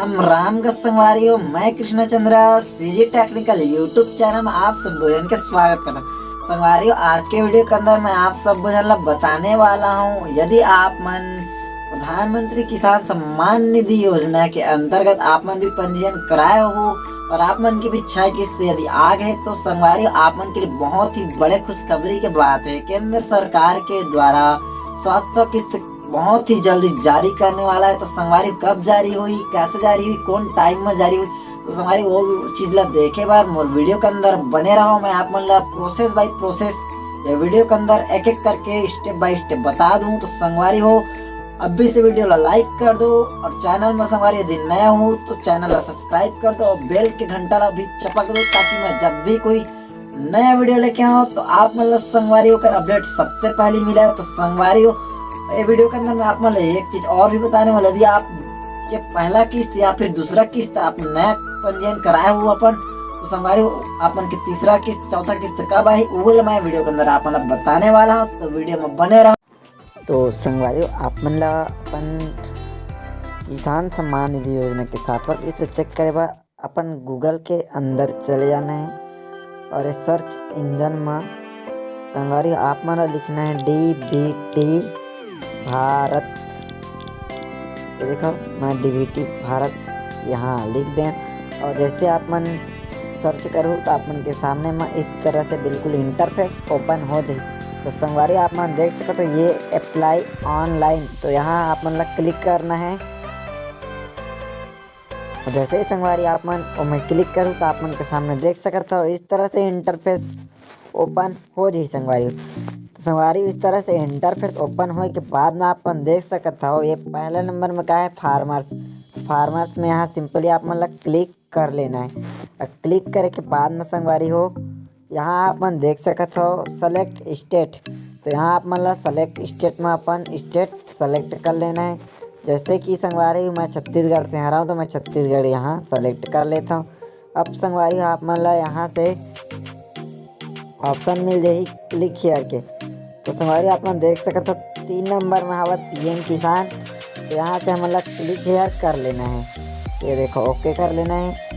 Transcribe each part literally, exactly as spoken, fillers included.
राम राम का संगवारी हो, मैं Krishna Chandra, CG technical YouTube channel में आप सब झन के स्वागत करता हूँ। संगवारी हो, आज के वीडियो के अंदर मैं आप सब झन ला बताने वाला हूँ, यदि आप मन प्रधानमंत्री किसान सम्मान निधि योजना के अंतर्गत आप मन भी पंजीयन कराए हो और आप मन की भी छह किस्त यदि आ गए, तो संगवारी हो, आप मन के लिए बहुत ही बड़े खुशखबरी के बात है। केंद्र सरकार के द्वारा सातवां किस्त बहुत ही जल्दी जारी करने वाला है। तो संगवारी हो, कब जारी हुई, कैसे जारी हुई, कौन टाइम में जारी हुई, तो संगवारी हो, वो चीज ला देखे बर मोर वीडियो के अंदर बने रहो। मैं आप मन ला प्रोसेस बाय प्रोसेस ये वीडियो के अंदर एक एक करके, स्टेप बाय स्टेप बता दूं। तो संगवारी हो, अभी से वीडियो ला लाइक कर दो और चैनल में संगवारी यदि नया हो तो चैनल ला सब्सक्राइब कर दो और बेल के घंटा ला भी चपक दो, ताकि मैं जब भी कोई नया वीडियो लेके आऊँ तो आप मन ला संगवारी हो ओकर अपडेट सबसे पहले मिले। तो संगवारी हो, ये वीडियो के अंदर मैं आप मन ला एक चीज और भी बताने वाला, यदि आप के पहला किस्त या फिर दूसरा किस्त आप नया पंजीयन कराए हो अपन, तो संगवारी हो, आप मन के तीसरा किस्त, चौथा किस्त कब आही, वो ला मैं वीडियो के अंदर आप मन ला बताने वाला हूँ। तो वीडियो में बने रहो। तो संगवारी हो, आप मन ला अपन किसान सम्मान निधि योजना के सातवां किस्त चेक करे बर अपन गूगल के अंदर चले जाना है और ये सर्च इंजन में संगवारी हो, आप मन ला लिखना है डीबीटी भारत। ये देखो, मैं डीबीटी भारत यहाँ लिख दें और जैसे आप मन सर्च करहू तो आप मन के सामने में इस तरह से बिल्कुल इंटरफेस ओपन हो जाही। तो संगवारी हो, आप मन देख सकत हो, ये अप्लाई ऑनलाइन, तो यहाँ आप मन ला क्लिक करना है। जैसे ही संगवारी आप मन ओमे क्लिक करहू तो आप मन के सामने देख सकत हो, इस तरह से इंटरफेस ओपन हो जाही संगवारी हो। तो संगवारी हो, इस तरह से इंटरफेस ओपन होए के बाद में आप मन देख सकत हो, ये पहले नंबर में का है, फार्मर्स। फार्मर्स में यहाँ सिंपली आप मन ला क्लिक कर लेना है। और क्लिक करे के बाद में संगवारी हो, यहाँ आप मन देख सकत हो सेलेक्ट स्टेट, तो यहाँ आप मन ला सेलेक्ट स्टेट में अपन स्टेट सेलेक्ट कर लेना है। जैसे कि संगवारी हो, मैं छत्तीसगढ़ से हरव, तो मैं छत्तीसगढ़ यहाँ सेलेक्ट कर लेता हूँ। अब संगवारी हो, आप मन ला यहाँ से ऑप्शन मिल जाही क्लिक हेयर के। तो संगवारी हो, आप मन देख सकत हो, तीन नंबर में हवत पीएम किसान, तो यहाँ से हमन ला क्लिक हेयर कर लेना है। ये देखो, ओके कर लेना है।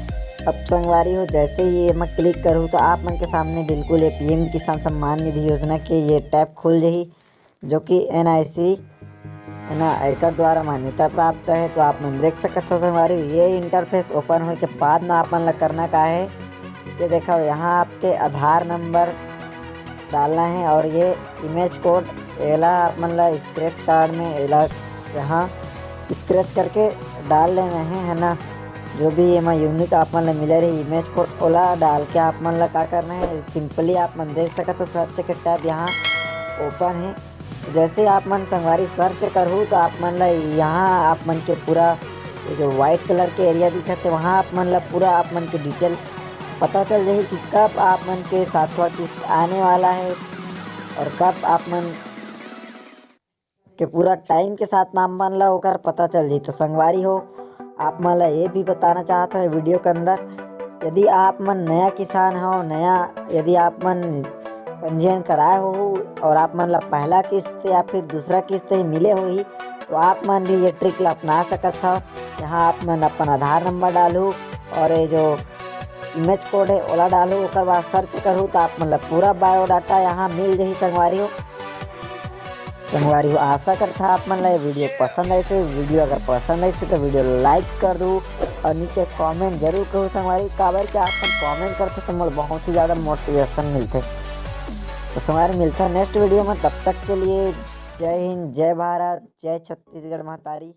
अब संगवारी हो, जैसे ही ये मैं क्लिक करूँ तो आप मन के सामने बिल्कुल ये पीएम किसान सम्मान निधि योजना के ये टैब खुल जाही, जो कि एनआईसी है ना, एकर द्वारा मान्यता प्राप्त है। तो आप मन देख सकत हो संगवारी हो, ये इंटरफेस ओपन होए के बाद में आप मन ला करना का है, ये देखो, यहाँ आपके आधार नंबर डालना है और ये इमेज कोड, एला आप मन ला स्क्रैच कार्ड में एला यहाँ स्क्रैच करके डाल लेना है, है ना। जो भी एमा यूनिक आप मन ला मिले रही इमेज कोड, ओला डाल के आप मन ला का करना है, सिंपली आप मन देख सकत हो सर्च के टैब यहाँ ओपन है। जैसे ही आप मन संगवारी सर्च करहू तो आप मन ला यहाँ आप मन के पूरा ये जो व्हाइट कलर के एरिया दिखत है, वहाँ आप मन ला पूरा आप मन के डिटेल पता चल जाही कि कब आप मन के सातवां किस्त आने वाला है और कब आप मन के पूरा टाइम के साथ में आप मन ला ओकर पता चल जाही। तो संगवारी हो, आप मन ला ये भी बताना चाहत हो वीडियो के अंदर, यदि आप मन नया किसान हो, नया, यदि आप मन पंजीयन कराए हो और आप मन ला पहला किस्त या फिर दूसरा किस्त ही मिले होही, तो आप मन भी ये ट्रिक ला अपना सकत हो। यहाँ आप मन अपन आधार नंबर डालहू और ये जो इमेज कोड है ओला डालहू, ओकर बाद सर्च करहू तो आप मन ला पूरा बायोडाटा यहाँ मिल जाही संगवारी हो। संगवारी हो, आशा करथा आप मन ला ये वीडियो पसंद आइस होही। वीडियो अगर पसंद आइस होही तो वीडियो ला लाइक कर दू और नीचे कमेंट जरूर करू संगवारी, काबर कि आप मन कमेंट करथे तो मोला बहुत ही ज़्यादा मोटिवेशन मिलथे। तो संगवारी, मिलथा नेक्स्ट वीडियो में, तब तक के लिए जय हिंद, जय भारत, जय छत्तीसगढ़ महतारी।